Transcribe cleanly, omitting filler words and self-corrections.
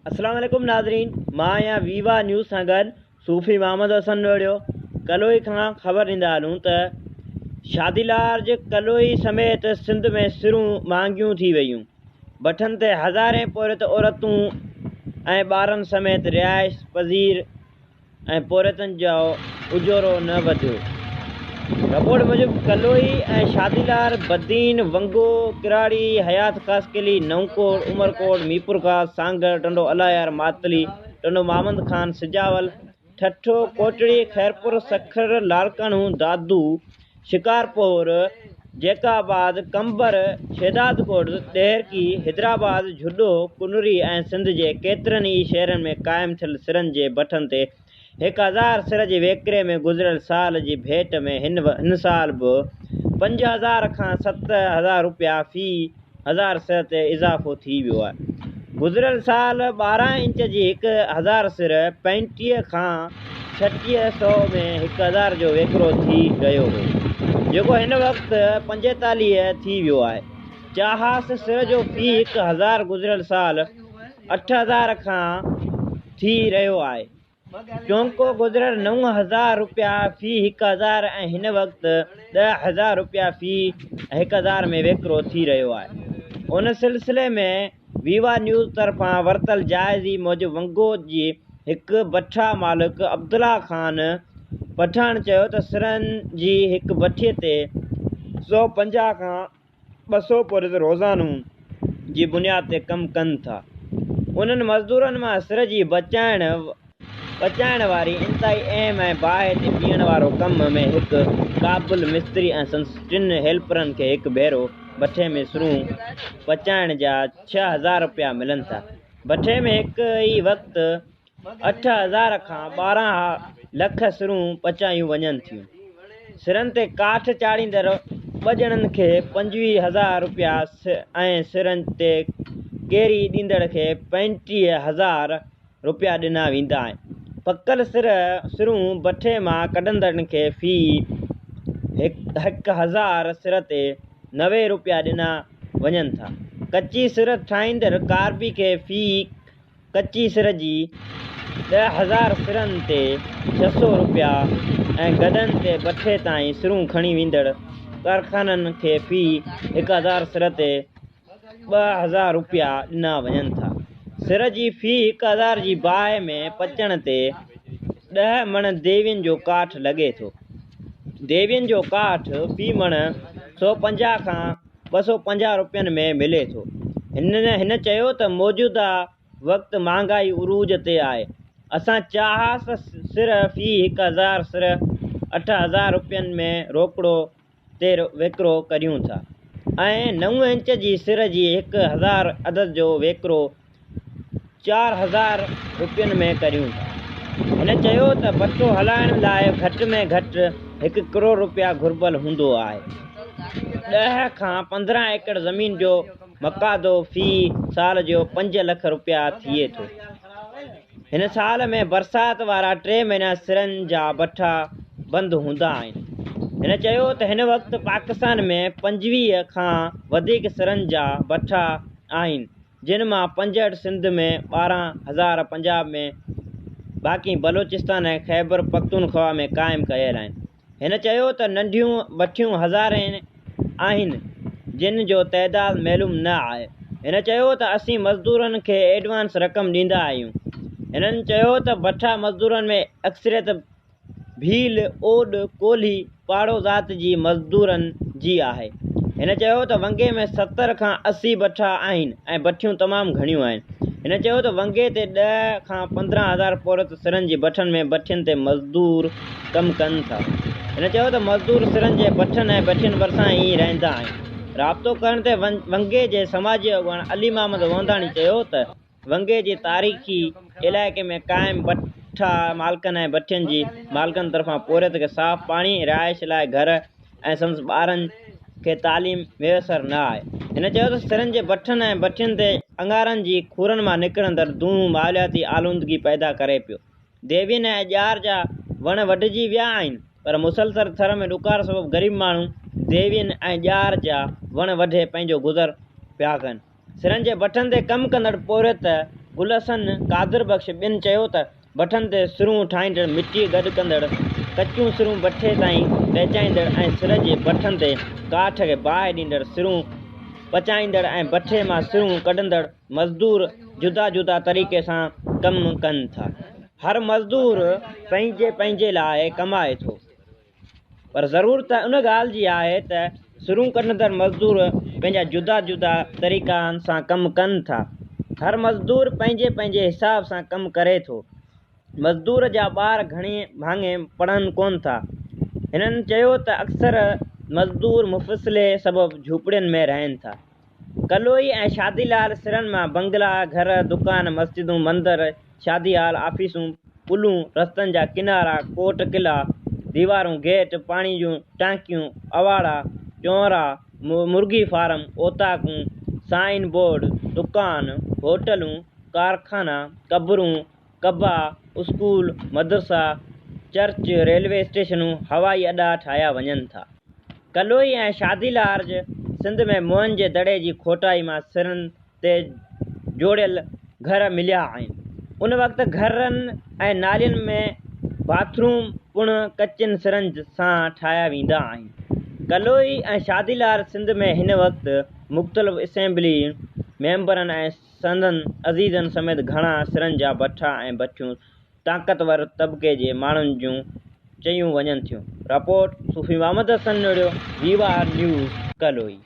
اسلام عليڪم ناظرين مان آهيان ويوا نيوز سان گڏ صوفي محمد حسن نوڙيو ڪلوئي کان خبر ڏيندا هلون ته شادي لارج ڪلوئي سميت سنڌ ۾ سرون مهانگيون ٿي ويون بٺن تي هزارين پورهيت عورتون ۽ ٻارن سميت رهائش پذير ۽ پورهيتن جو اجورو نه وڌيو. رپورٽ موجب ڪلوئي ۽ شاديلار، بدين، ونگو، ڪراڙي، حيات خاصخيلي، نئونڪوٽ، عمرڪوٽ، ميرپورخاص، سانگهڙ، ٽنڊو الهيار، ماتلي، ٽنڊو محمد خان، سجاول، ٺٽو، ڪوٽڙي، خيرپور، سکر، لاڙڪاڻو، دادو، شڪارپور، جيڪب آباد، قمبر، شهدادڪوٽ، ڏهرڪي، حيدرآباد، جهڏو، ڪنري ۽ سنڌ جي ڪيترن ئي شهرن ۾ قائم ٿيل سرن جي بٺن تي 1000 سر جي ويڪري ۾ گذريل سال جي ڀيٽ ۾ هن سال به 5000 کان 7000 رپيا في هزار سر تي اضافو ٿي ويو آهي. گذريل سال 12 انچ جي 1000 سر 35 کان 36 سئو ۾ 1000 جو ويڪرو ٿي رهيو هو، جيڪو هن وقت 45 ٿي ويو آهي. چاهاس سر جو في 1000 گذريل سال 8000 کان ٿي رهيو آهي. چونڪو گذريل 9000 رپيا في 1000 ۽ هن وقت 10,000 رپيا في 1000 ۾ وڪرو ٿي رهيو آهي. ان سلسلي ۾ ويوا نيوز طرفان ورتل جائزي موجب ونگو جي هڪ بٺا مالڪ عبدالله خان پٺاڻ چيو ته سرن جي هڪ بٺي تي 150 کان 200 پورهيت روزانو جي بنياد تي ڪم ڪن ٿا. انهن مزدورن مان سر جي بچائڻ پچائڻ واري انتهائي اهم ۽ باهه تي پيهڻ وارو ڪم ۾ هڪ قابل مستري ۽ سندس ٽن هيلپرن کي هڪ ڀيرو بٺي ۾ سرون پچائڻ جا 6000 رپيا ملن ٿا. بٺي ۾ هڪ ئي وقت 8000 کان 12 لک سرون پچايون وڃن ٿيون. سرن تي ڪاٺ چاڙهيندڙ ٻه ڄڻن کي 25,000 رپيا ۽ سرن تي ڪيري ڏيندڙ کي 35,000 رپيا ڏنا ويندا آهن. پڪل سرون بٺي مان ڪڍندڙن کي في 1000 سر تي 90 رپيا ڏنا وڃن ٿا. ڪچي سر ٺاهيندڙ ڪاربي کي في ڪچي سر جي 10,000 سرن تي 600 رپيا ۽ گڏهن تي بٺي تائين سرون کڻي ويندڙ ڪارخانن کي في 1000 سر تي 2000 رپيا ڏنا وڃن ٿا. سر جي في 1000 جي باهه ۾ پچڻ تي 10 مڻ ديوين جو ڪاٺ لڳي ٿو. ديوين جو ڪاٺ في مڻ 150 کان 250 رپين ۾ ملي ٿو. هن چيو ته موجوده وقت مهانگائي عروج تي آهي، اسان چاهاس سر في 1000 سر 8000 رپين ۾ روڪڙو تي وڪرو ڪريون ٿا ۽ 9 انچ جي سر جي 1000 عدد جو وڪرو 4000 رپين ۾ ڪريون ٿا. هن چيو ته بٺو هلائڻ لاء گهٽ ۾ گهٽ هڪ ڪروڙ رپيا گهربل هوندو آهي. 10 کان 15 ايڪڙ زمين جو مقادو في سال جو 5 لک رپيا ٿئي ٿو. هن سال ۾ برسات وارا ٽي مهينا سرن جا بٺا بند هوندا آهن. هن چيو ته هن وقت پاڪستان ۾ 25 کان وڌيڪ سرن جا بٺا آهن جن مان 65 سنڌ ۾ 12,000 پنجاب ۾ باقي بلوچستان ۽ خيبر پختونخوا ۾ قائم ڪيل آهن. هن چيو ته ننڍيون بٺيون هزارين آهن جن جو تعداد معلوم نه آهي. هن چيو ته اسين مزدورن کي ايڊوانس رقم ڏيندا آهيون. هنن چيو ته بٺا مزدورن ۾ اڪثريت ڀيل، اوڏ، ڪولهي، پاڙو ذات جي مزدورن جي آهي. هن چيو ته ونگي ۾ 70 کان 80 بٺا آهن ۽ بٺيون تمام گهڻيون آهن. هن چيو ته ونگي تي 10 کان 15 هزار پورهيت سرن جي بٺن ۾ بٺين تي مزدور ڪم ڪن ٿا. هن چيو ته مزدور سرن جي بٺن ۽ بٺين ڀرسان ئي رهندا آهن. رابطو ڪرڻ تي ونگي جي سماجي اڳواڻ علي محمد وونداڻي چيو ته ونگي جي تاريخي علائقي ۾ قائم بٺا مالڪن ۽ بٺين جي مالڪن طرفان پورهيت کي صاف پاڻي، رهائش لاء گهر ۽ سندس ٻارن کي تعليم ميسر نه آهي. هن چيو ته سرن جي بٺن ۽ بٺين تي اڱارن جي کورن مان نڪرندڙ دونهون ماحولياتي آلودگي پيدا ڪري پيو. ديوين ۽ ڄار جا وڻ وڍجي ويا آهن پر مسلسل ٿر ۾ ڏڪار سبب غريب ماڻهو ديوين ۽ ڄار جا وڻ وڍي پنهنجو گذر پيا ڪن. سرن جي بٺن تي ڪم ڪندڙ پورهيت گل حسن، قادر بخش ٻين چيو ته بٺن تي سرون ٺاهيندڙ، مٽي گڏ ڪندڙ، ڪچيون سرون بٺي تائين پهچائيندڙ ۽ سر جي بٺن تي ڪاٺ کي باهه ڏيندڙ، سرون پچائيندڙ ۽ بٺي مان سرون ڪڍندڙ مزدور جدا جدا طريقي سان ڪم ڪن ٿا. هر مزدور پنهنجي پنهنجي لاء ڪمائي ٿو. پر ضرورت ان ڳالهه جي آهي ته سرون ڪڍندڙ مزدور پنهنجا جدا جدا طريقن سان ڪم ڪن ٿا. هر مزدور پنهنجي پنهنجي حساب سان ڪم ڪري ٿو. مزدور جا ٻار گهڻي ڀاڱي پڙهن ڪونه ٿا. هنن چيو ته اڪثر مزدور مفصلي سبب جهوپڙين ۾ رهن ٿا. ڪلوئي ۽ شادي لال سرن مان بنگلا، گهر، دڪان، مسجدون، مندر، شادي هال، آفيسون، پلون، رستن جا ڪنارا، ڪوٽ قلعا، ديوارون، گيٽ، پاڻي جون ٽانڪيون، اواڙا، چونرا، مرغي فارم، اوطاقون، سائن بورڊ، دڪان، هوٽلون، ڪارخانا، قبرون، قبا، اسڪول، مدرسا، چرچ، ريلوي اسٽيشنون، هوائي اڏا ٺاهيا وڃن ٿا. ڪلوئي ۽ شادي لارج سنڌ ۾ موهن جي دڙي جي کوٽائي مان سرن تي جوڙيل گهر مليا آهن. ان وقت گهرن ۽ نالين ۾ باٿ روم پڻ ڪچين سرن سان ٺاهيا ويندا آهن. ڪلوئي ۽ شادي لارج سنڌ ۾ هن وقت مختلف اسيمبلي ميمبرن ۽ سندن عزيزن سميت گهڻا سرن جا بٺا ۽ بٺيون طاقتور طبقي جي ماڻهن جون چيون وڃن ٿيون. رپورٽ، صوفي محمد حسن نوڙيو، ويوا نيوز، ڪلوئي.